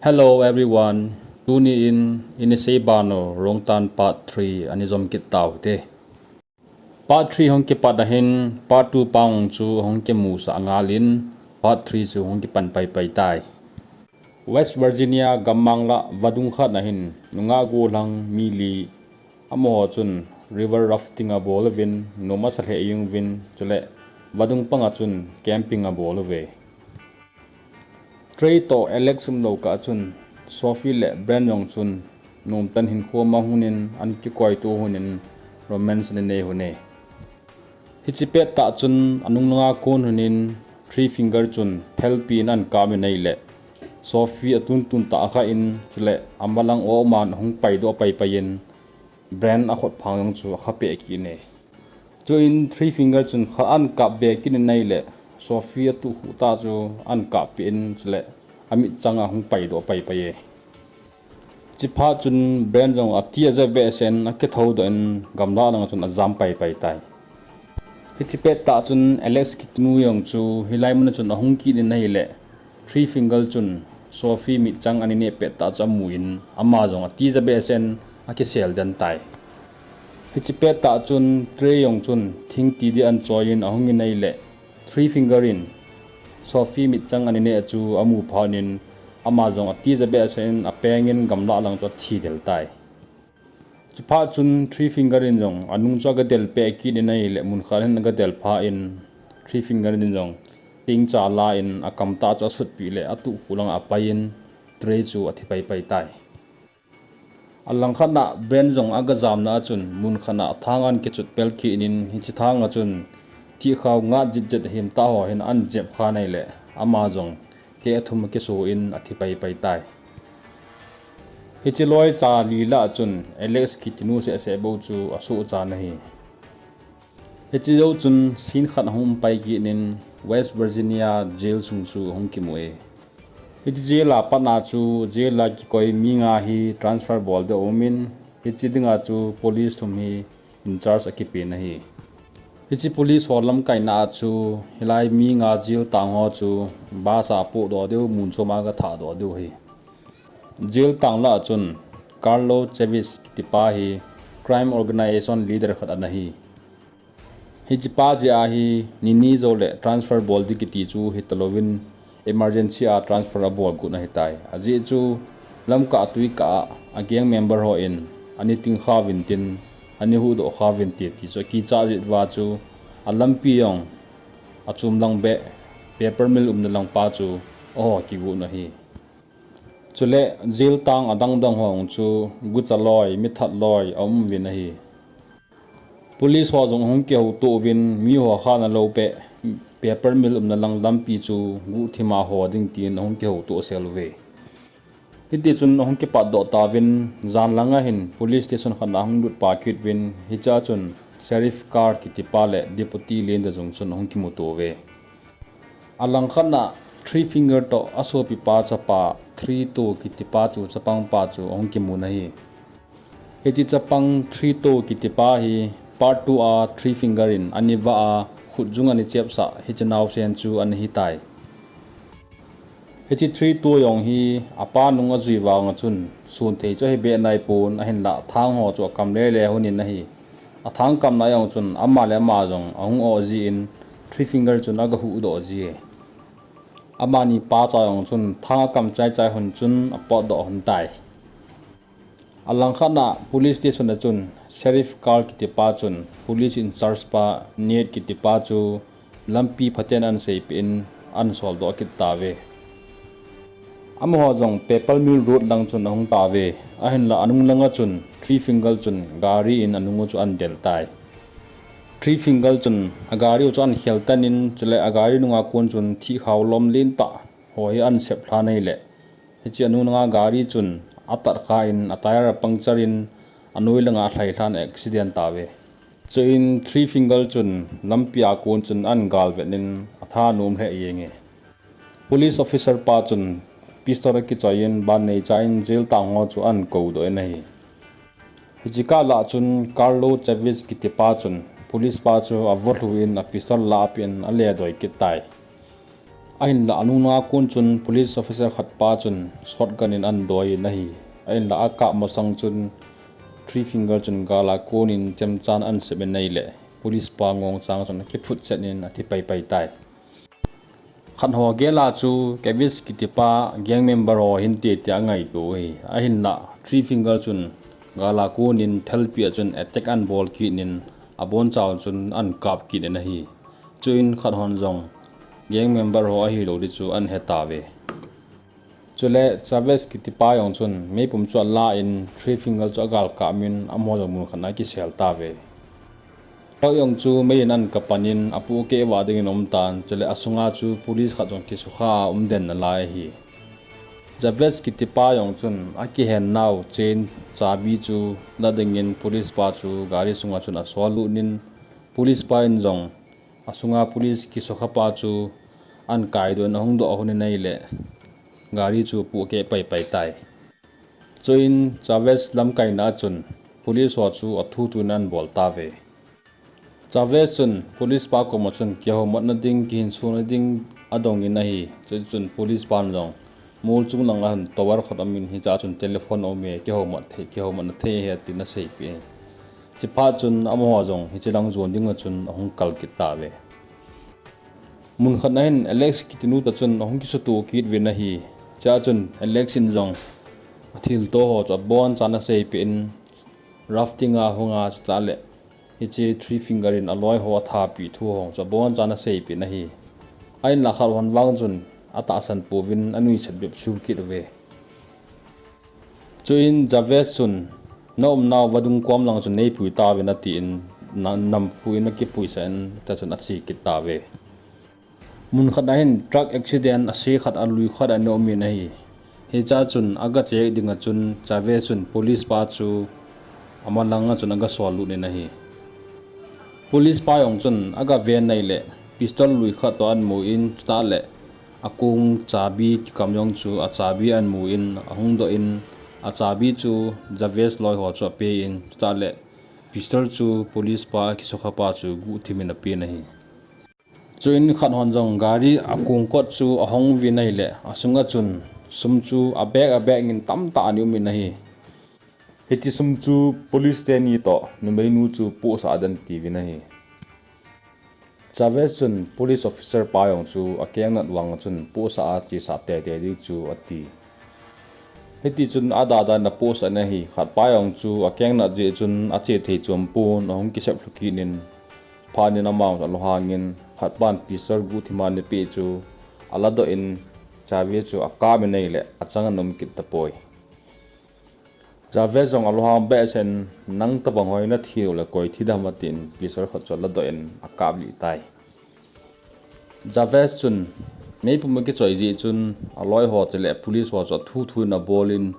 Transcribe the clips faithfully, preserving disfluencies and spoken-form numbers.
Hello everyone. Tuni in Inisei Bano Rongtan part three ani jom kit tau te. Part three hong kipat ahin part two pang chu hong kimusah ngal in part three chu hong kipan paipai tai. West Virginia gammang lah vadung khat ahin nungah gollhang mi li amaho chun river rafting abol uvin, nom asa lheh jeng uvin, chule vadung panga chun camping abol uve. Trey toh Alex umlou kah chun Sophie le Brent jong chun nomtah in hinkho mang un in an kikoito un in romance ana nei un e. Hiche pettah chun anung langa kon un in Three Finger chun thelpi in an kap in ahile Sophie atuntun tah akha in chule amalang o man ahung paidoh paipai in Brent akhut phang jong chu akha peh kit in e. Chuin Three Finger chun khat an kap be kit in ahile Sophie atuh khuh tah chu an kap peh in chule amitchang ahung paidoh paipai e. Chuphat chun Brent jong ati aja behseh in akithoudoh in gamlah langa chun ajam paipai tai. Hiche pettah chun Alex kitinu jong chu hilai muna chun ahung kit in ahile Three Finger chun Sophie mitchang ana neh pettah chu amu in ama jong ati aja behseh in akisel den tai. Hiche pettah chun Trey jong chun thingti di an choi in ahung in ahile Three Finger in Sophie mitchang ana neh chu amu phat in ama jong ati aja behseh in apeng in gamlah lang chu athi del tai. Chuphat chun Three Finger in jong anung chu aga del peh kit in ahile mun khat hin aga del phat in Three Finger in jong tingcha la in akam tah chu asutpeh le atuh khuh langa apai in Trey chu athi paipai tai. Alangkhat na Brent jong aga jamna a chun mun khat na thang an kichut pel kit in hiche thang a chun thihkhao ngat jetjet himtah ho hin an jep khan ahile ama jong keh thum akiso in athi paipai tai. Hiche loicha li lah a chun Alex kitinu sehseh bou chu asohcha in ahi. Hiche jou chun scene khat ahung pai kit in West Virginia jail sung chu ahung kimu e. Hiche jail a pat na chu jail a kikoi mi nga hi transfer bol ding aum in hiche dinga chu police thum hi in charge akipen ahi. Hiche police ho lamkaina a chu hilai mi nga jail tang ho chu bus a apohdoh diu, mun chom a aga thahdoh diu ahi. Jail tang lah a chun Carlo Chavis kitipa hi crime organization leader khat ana hi. Hichepa jeh a hi nini jou le transfer bol ding kiti chu hitalouvin emergency a transfer abol got ahitai. Ajeh chu lamkah twikah a gang member hon ana tingkha uvin tin ana huhdoh kha uvin te ti chu akichat jeh uva chu alampi jong achom lang beh paper mill umna lang pa chu aho kigot u ahi. Chule jail tang adang dang ho chu gucha loi, mithat loi aum uvin ahi. Police ho jong ahung kihouto uvin miho khahna lou beh paper mill umna lang lampi chu guhthim a ho ding tin ahung kihouto sel uve. Hitichun ahung kipatdoh tauvin jan langa hin police station khat na ahung lutpa kit uvin hichea chun Sheriff Carl kitipa le Deputy Linda jong chun ahung kimuto uve. Alangkhat na Three Finger toh asopipa chapa Three Toe kitipa chu chapangpa chu ahung kimu ahi. Hiche chapang Three Toe kitipa hi part two a Three Finger in ana vah a khutjung ana chepsah hiche naosen chu ana hitai. Hiche Three Toe jong hi apa nung ajui vang a chun sonthei chu ahi beh naipon ahinlah thang ho chu akam lele lhon in ahi. Athang kamna jong chun ama le ama jong ahung oh jin Three Finger chun aga huhdoh ji e. Amani pacha jong chun thang akam chaichai lhon chun apotdoh lhon tai. Alangkhat na police station a chun Sheriff Carl kitipa chun police in charge pa Nate kitipa chu lampi phaten ana seipeh in ana soldoh kit tauve. Amaho jong paper mill road lang chun ahung tauve. Ahinlah anung langa chun Three Finger chun gari in anung u chu ana del tai. Three Finger chun agari u chu ana khel tan in chule agari nunga kon chun thihkhao lom lentah ho hi ana sep lhan ahile hiche anung langa gari chun atat kha in a tyre a puncture in anoi langa alhai lhan accident tauve. Chuin Three Finger chun lampi a kon chun ana galvet in atha anom lheh jenge. Police officer pa chun pistol akichoi in ban neicha in jail tang ho chu ana koudoh in ahi. Hiche kah lah chun Carlo Chavis kitipa chun police pa chu avo lhu in a pistol la apeh in aledoi kit tai. Ahinlah anunga kon chun police officer khat pa chun shotgun in ahin doi in ahi. Ahinlah akap masang chun Three Finger chun gal a kon in chemcha in ahin sep in ahileh police pa ngongchang chun akiphutchet in athi paipai tai. Khat ho gel a chu Kevich kitipa gang member ho hinte tia angaito u ahi. Ahinlah Three Finger chun gal a kon in thalpi a chun attack ahin bol kit in abonchau chun ahin kap kit in ahi. Chuin khat hon jong gang member ho ahilou ding chu ahin he tauve. Chule Chavez kitipa jong chun meipum chu ala in Three Finger chu agalkap in amaho jong mun khat a akisel tauve. Truck jong chu mei in ahin kapan in apohkeh vah ding in aum tan, chule asunga chu police khat jong kisukha a um den nalai ahi. Chavez kitipa jong chun akihen nau chain chabi chu la ding in police pa chu gari sunga chun asol lut in, police pa in jong asunga police kisukha pa chu ahin kaidoh in ahung doh ahun in ahileh gari chu apohkeh paipai tai. Chuin Chavez lamkaina a chun police ho chu athu thu in ahin bol tauve. Chavez chun police pa koma chun kihoumatna ding, kihinsona ding adong in ahi. Chuchun police pan jong mol chung langa hin tower khat aum in, hichea chun telephone aume, kihoumat thei, kihoumatna thei ahi tin aseipeh in. Chuphat chun amaho jong hiche lang jon dinga chun ahung kal kit tauve. Mun khat a hin Alex kitinu toh chun ahung kisuto kit uvin ahi. Chua chun Alex in jong athilto ho chu abonchan aseipeh in, rafting a hunga chutah leh hiche Three Finger in aloi ho athapeh thu ho chu abonchan aseipeh in ahi. Ahinlah khat hon vang chun atahsan pouvin anuisat bep sukit uve. Chuin Chavez chun, na umnau vadung kom lang chun neipui tauvin atin, na-, namphu in akipuisah in, chua chun ache kit tauve. Mun khat a hin truck accident ase khat alui khat ana um in ahi. Hichea chun aga check dinga chun Chavez chun police pa chu amalang a chun aga sol lut in ahi. Police pa jong chun aga ven ahileh pistol lui khat toh ahin mu in, chutah leh akong chabi kikam jong chu achabi ahin mu in ahung doh in, achabi chu Chavez loi ho chu ape in, chutah leh pistol chu police pa kisukha pa chu guhthim in apen ahi. Chuin khat hon jong gari akong kot chu ahong uvin ahileh asunga chun sum chu abag abag in tamtah ana um in ahi. Hiche sum chu police teni toh numeinu chu pohsah den atiuvin ahi. Chavez chun police officer pa jong chu akengnat vang chun pohsah a chesah teitei ding chu ati. Hitichun adada in apohsah in ahi. Khat pa jong chu akengnat jeh chun ache thei chom pon ahung kisep lhu kit in, phat in ama jong alunghang in, khat pan pistol guhthim a ana peh chu aladoh in, Chavez chu akap in ahileh achang ana um kit tapoi. Chavez jong alunghang behseh in, nang tobang hoi nathi uleh koi thi dem atin, pistol khat chu aladoh in akaplih tai. Chavez chun meipum akichoi jeh chun aloi ho chule police ho chu athu thu in abol in,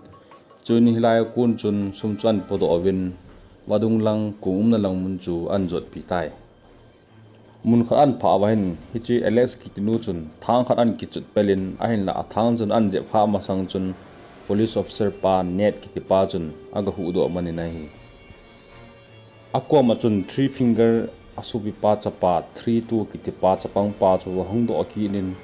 chuin hilai a kon chun sum chu ahin podoh uvin, vadung lang kong umna lang mun chu ahin jotpi tai. Mun khat ahin phah uva hin hiche Alex kitinu chun thang khat ahin kichut pel in, ahinlah athang chun ahin jep khah masang chun police officer pa Ned kitipa chun aga huhdoh man in ahi. Akoma chun Three Finger asopipa chapa Three Two kitipa chapangpa chu ahung doh kit in,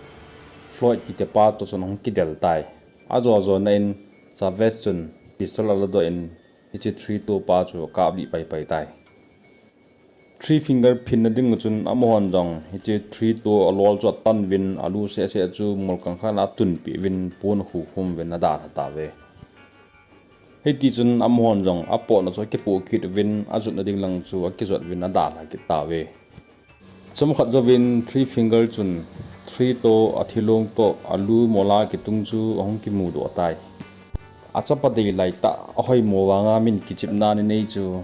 Floyd kitipa toh chun ahung kidel tai. Ajo jona in Chavez chun pistol aladoh in hiche Three Two pa chu akaplih paipai tai. Three Finger phinna dinga chun amahon jong hiche Three Two alol chu atan uvin, alu sehseh chu molkang khat a atunpeh uvin, pon akhukhum uvin adalha tauve. Hitichun amahon jong apotna chu akipoh kit uvin, ajotna ding lang chu akijot uvin adalha kit tauve. Chomkhat jouvin Three Finger chun Three Two athilong toh alu mola kitung chu ahung kimudoh tai. Achapa dei laitah, ahoimo vanga min kichepna anei chu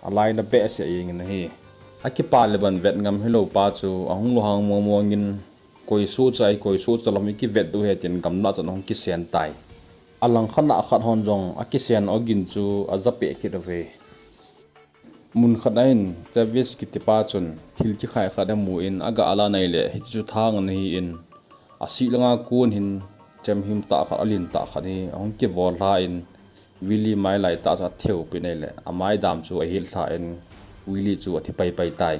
alainat behseh jeng in ahi. Akipa le ban vet ngam hilou pa chu ahung lunghang mongmong in, koi soh chai, koi soh chalom ikivet diu ahi tin gamlah chun ahung kisen tai. Alangkhat a khat hon jong akisen ogin chu ajapeh kit uve. Mun khat a hin Chavez kitipa chun thil kikhai khat amu in aga alan ahileh hiche chu thang ana hi in, asih langa kon hin chemhim tah khat, alen tah khat hi ahung kivol lha in, Willie mai laitah chu atheu peh in ahileh amaidam chu ahet lha in, Willie chu athi paipai tai.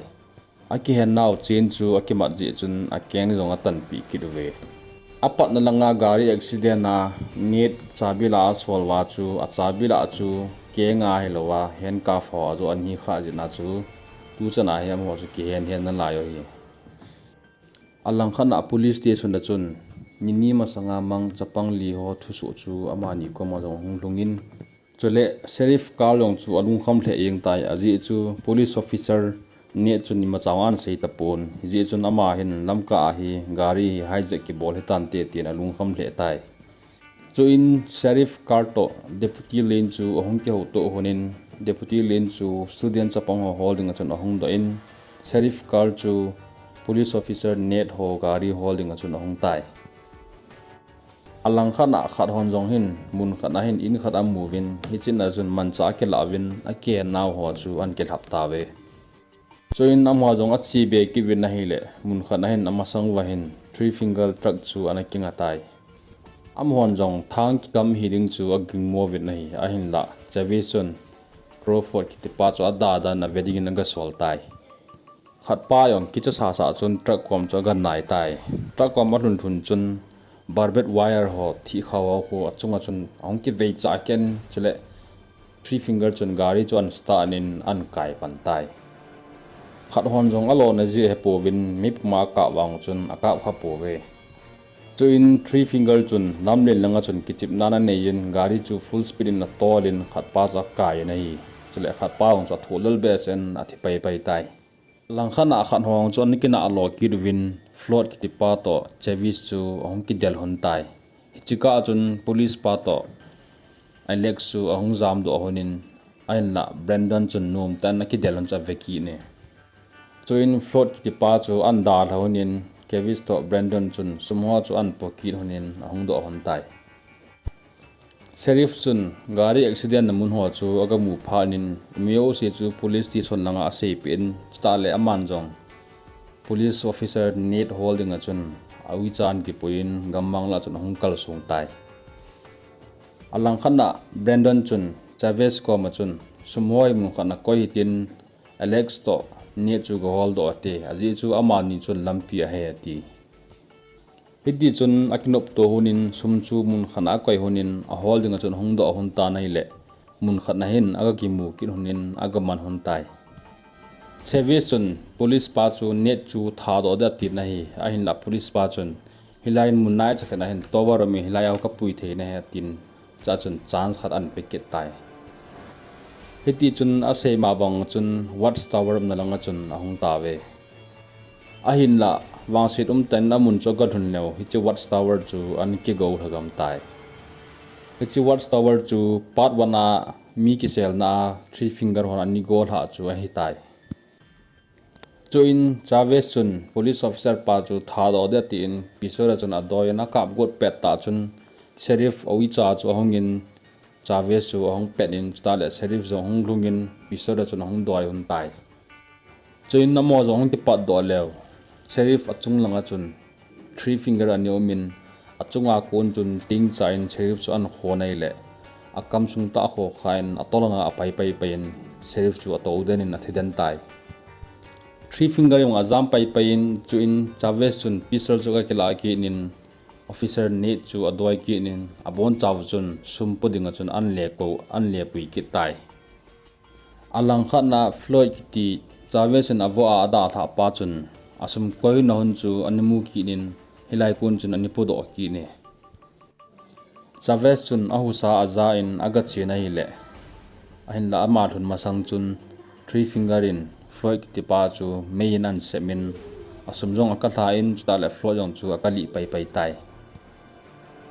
Akihen nau chain chu akimat jeh chun akeng jong atanpeh kit uve. Apatna langa gari accident a Nate chabi la a sol uva chu, achabi la chu keng a hilou a handcuff ho ajo ani kha jeh a chu, tuchan a hi amaho chu kihen hen nalai u ahi. Alangkhat a police station a chun, nini masanga mang chapang li ho thusoh chu amani koma jong hung lhungin, chule Sheriff Carl jong chu alungkham lheh jeng tai, ajeh chu police officer Nate chun imacha ana sei tapon, hijeh chun ama hin lamkah a hi gari hi hijack kibol hitante tin alungkham lheh tai. Chuin Sheriff Carl toh Deputy Lane chu ahung kihoutoh honin, Deputy Lane chu student chapang ho hol dinga chun ahung doh in, Sheriff Carl chu police officer Nate ho gari hol dinga chun ahung tai. Alangkhat a khat hon jong hin, mun khat a hin in khat amu uvin, hichea chun manchah akilah uvin, akihen nau ho chu ana kilhap tauve. Chuin amaho jong ache be kit uvin ahile, mun khat a hin amasang uva hin Three Finger Truck chu ana kinga tai. Amahon jong thang kikam hi ding chu agingmo uvin ahi, ahinlah Chavis chun Crawford kitipa chu adada in ave dingin agasol tai. Khatpa jong kicha sasa chun truck kom chu aganai tai. Truck kom alhun lhun chun barbed wire ho thih khao ho khu achunga chun ahung kivei chah ken, chule Three Finger chun gari chu ana start in ana kai pan tai. Khat hon jong alona jeh hepouvin, mi puma akap vang chun akap kha pouve. Chuin Three Finger chun lamlen langa chun kichepna anei in gari chu full speed in atol in khatpa chu akai in ahi. Chule khatpa jong chu athoh lel behseh in athi pai pai tai. Langkhat a khat hon chu ana kinah lo kit uvin Floyd kitipa toh Chavis chu ahung kidel lhon tai. Hiche kah chun police pa toh Alex chu ahung jamdoh lhonin, ahinlah Brandon chun nomtah in akidel lhon chu ave kit e. Chuin Floyd kitipa chu ana dalha lhonin, Chavis toh Brandon chun sum ho chu ana po kit lhonin ahung doh lhon tai. Sheriff chun gari accident na mun ho chu agamu phat in, imajouse chu police station langa aseipeh in, chutah le aman jong police officer Nate hol dinga chun auicha ana kipui in, gammang lah chun ahung kalsong tai. Alangkhat a Brandon chun Chavis koma chun, sum ho hi mun khat a koi hitin, Alex toh Nate chu gaholdoh ate, ajeh chu amani chun lampi ahe ati. Hitichun akinopto lhonin sum chu mun khat a akoi lhonin ahol dinga chun ahung doh lhon tan ahile, mun khat a hin agakimu kit lhonin agaman lhon tai. Chavis chun police pa chu Nate chu thadoh ding atin ahi, ahinlah police pa chun hilai in mun naicha khat a hin tower um e, hilai a kapui thei nahi atin, chua chun chance khat ana pe kit tai. Hitichun asei ma bang chun watchtower umna langa chun ahung tauve. Ahinlah vangset umtah in amun chu agalhun leu, hiche watchtower chu ana kigou lhagam tai. Hiche watchtower chu part one a mi kiselna a Three Finger hon ana golhah chu ahitai. Chuin Chavis chun police officer pa chu thadoh ding atin, pistol a chun adoiyin akap got pettah chun Sheriff auicha chu ahungin, Chavis chu ahung pet in, chutah le Sheriff jong ahung lhungin pistol a chun ahung doi lhon tai. Chuin amaho jong ahung kipatdoh leu, Sheriff achung langa chun Three Finger ana umin, achunga kon chun tingcha in Sheriff chu ana khon ahile, akamsung tah akhokhah in atol langa apai pai pai in Sheriff chu atou den in athi den tai. Three Finger jong ajam pai pai in, chuin Chavis chun pistol chu agakilah kit in, Officer Nate chu adoi kit in, abonchauva chun sum po dinga chun ana le ko, ana lepui kit tai. Alangkhat a Floyd kiti Chavis in avoh a adalhah pa chun asum koina hun chu ana mu kit in, hilai kon chun ana podoh kit e. Chavis chun ahusa aja in agachen ahile, ahinlah ama lhun masang chun Three Finger in Floyd kitipa chu mei in ana sem in, asum jong akalha in, chutah le Floyd jong chu akalih pai pai tai.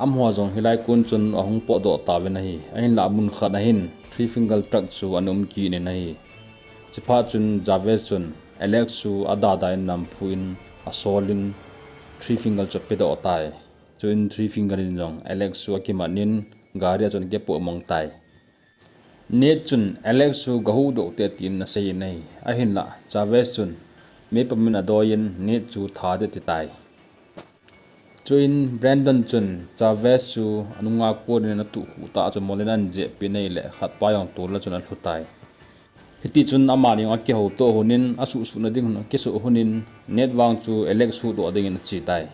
Amaho jong hilai kon chun ahung potdoh tauvin ahi, ahinlah mun khat a hin Three Finger truck chu ana um kit in ahi. Chuphat chun Chavis chun Alex chu adada in namphu in asol in Three Finger chu apedoh tai. Chuin Three Finger in jong Alex chu akiman in gari a chun akipoh mang tai. Nate chun Alex chu gahuhdoh te tin asei in ahi, ahinlah Chavis chun meipum in adoi in Nate chu that ding ati tai. Chuin Brandon chun Chavis chu anunga kon in atuh khuh tah chu mol in ana jehpeh in ahile, khatpa jong tol a chun alhu tai. Hitichun amani jong akihoutoh lhonin, asuhsuhna ding lhon akisuh lhonin, Nate vang chu Alex huhdoh dingin ache tai.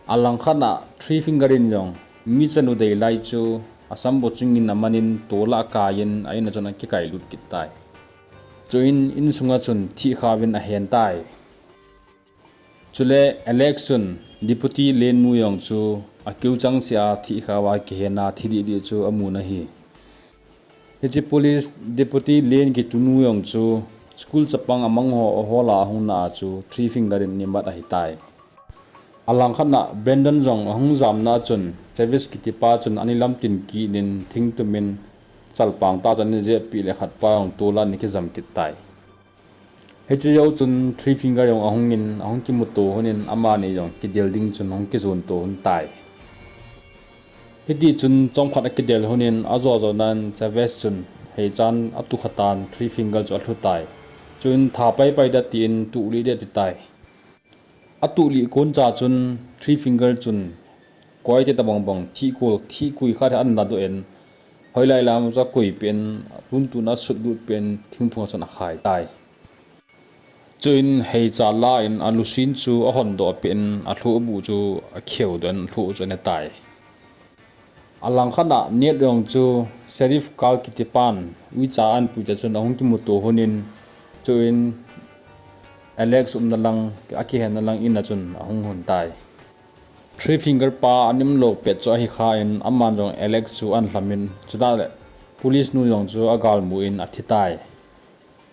Alangkhat a Three Finger in jong mi chanu dei lai chu asam boching in amanin tol a akaiyin a in a chun akikailut kit tai. Chuin insunga chun thihkhauvin ahen tai. Chule Alex chun Deputy Lane nu jong chu akiu changseh a thihkhauva kihen a thi dihdih chu amun ahi. Hiche Police Deputy Lane kitunu jong chu school chapang amang ho ahol a ahung na a chu Three Finger in nimat ahitai. Alangkhat a Brandon jong ahung jamna a chun Chavez kitipa chun ana lamtin kit in thingtumin chalpang tah chun ana jehpeh le khatpa jong tol a ana kijam kit tai. Hiche jou chun Three Finger jong ahungin ahung kimuto lhonin amani jong kidel ding chun ahung kijon to lhon tai. Hitichun chomkhat akidel lhonin ajo jo nan Chavez chun heichan atukha tan Three Finger chu alhu tai. Chuin tha paipai ding tin tuhlih ding ati tai. Atuhlih koncha chun Three Finger chun koite tobang bang thihkol thihkui khat hi ana ladoh in hoilai lam chu akoipeh in atuntun asutlut peh in thingphung a chun akhai tai. Chuin heicha la in alusin chu ahondoh peh in alhohbu chu akheudoh in alhoh chu ane tai. Alangkhat a Nate jong chu Sheriff Carl kitipan uicha anpuite chun ahung kimuto lhonin chuin Alex umna lang akihenna lang in a chun ahung lhon tai. Three Finger pa ana umlou pet chu ahikhan aman jong Alex chu ana lhamin chutah le Police nu jong chu agalmu in athi tai.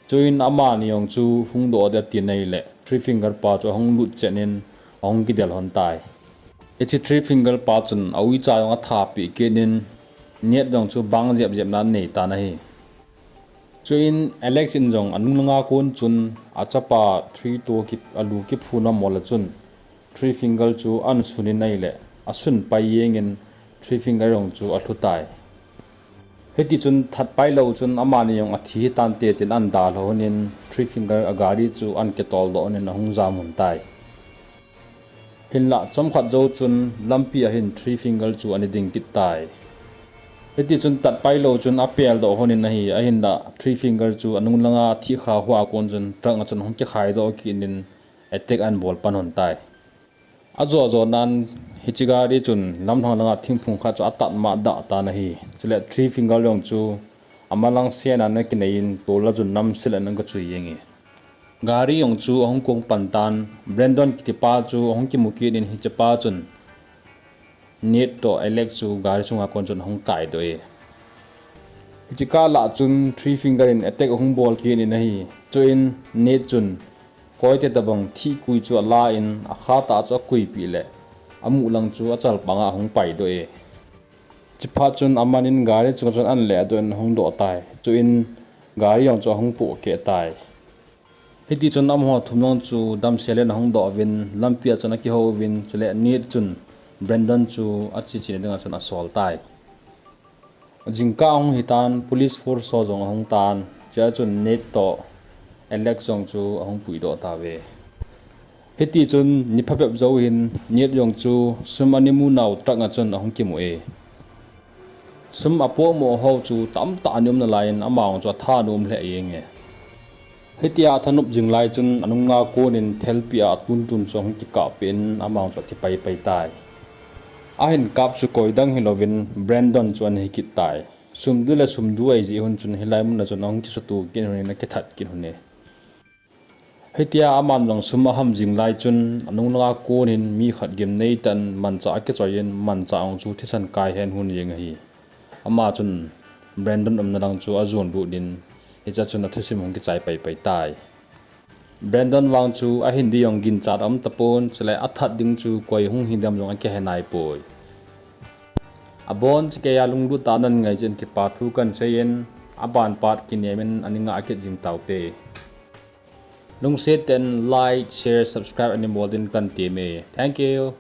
Chuin amani jong chu hungdoh ding ati nahi le Three Finger pa chu ahung lut chen in ahung kidel lhon tai. Hiche Three Finger pa chun auicha jong athapeh kit in Nate jong chu bang jep jepna anei tan ahi. Chuin Alex in jong anung langa kon chun achapa Three to alu kiphuna mol a chun Three Finger chu ana sunin ahile asun pai jengin Three Finger jong chu alhu tai. Hitichun thatpai lou chun amani jong athi hitante tin ana dalha lhonin Three Finger agari chu ana kitoldoh lhonin ahung jam lhon tai. Hinlah chomkhat jou chun lampi a hin Three Finger chu ana ding kit tai. Hitichun tatpai lou chun apeldoh lhonin ahi, ahinlah Three Finger chu anung langa thihkha hoa kon chun truck a chun ahung kikhaidoh kit in attack ana bol pan lhon tai. Ajo jo nan hiche gari chun lamlhang langa thingphung khat chu atatma adah tan ahi. Chule Three Finger jong chu amalang sena ana kinei in tol a chun namse le ana gachui jenge. Gari jong chu ahung kong pan tan Brandon kitipa chu ahung kimu kit in hichepa chun Nate toh Alex chu gari sunga kon chun ahung kaidoh e. Hiche kah lah chun Three Finger in attack ahung bol kit in ahi. Chuin Nate chun koite tobang thihkui chu ala in akhatah chu akuipeh le amuh lang chu achalpang a ahung paidoh e. Chuphat chun amanin gari chunga chun ana lehdoh in ahung doh tai. Chuin gari jong chu ahung pohkeh tai. Hitichun amaho thum jong chu damsel in ahung doh uvin lampi a chun akihou uvin chule Nate chun Brandon chu ache chena dinga chun asol tai. Jingkah ahung hitan police force ho jong ahung tan, chea chun Nate toh Alex jong chu ahung puidoh tauve. Hitichun ni phabep jou hin Nate jong chu sum ana munau truck a chun ahung kimu e. Sum apohmo ho chu tamtah ana um nalaiyin ama jong chu athanom lheh jenge. Hitia athanop jing lai chun anunga konin thelpi a atuntun chu ahung kikahpeh in ama jong chu athi paipai tai. Ahin kap chu koidang hilouvin Brandon chu ana hikit tai. Sumdu le sumdu ahijeh un chun hilai muna chun ahung kisuto kit un in akithat kit un e. Hitia aman jong sum aham jing lai chun anunglanga konin mi khat gimnei tah in manchah akichoiyin manchah jong chu thisan kai hen hun jeng ahi. Ama chun Brandon umna lang chu ajon lut in hichea chun athusim hung kichai paipai tai. Brandon vang chu ahin ding jong ginchat aum tapon chule athat ding chu koi hung hi dem jong akihe naipoi. Abonchauva lunglut tah a nangai jeh in kipa thu kahin seiyin, aban part kinem in ana ngah kit jing taute. Lungset tah in like, share, subscribe ana bol din kahin temme. Thank you.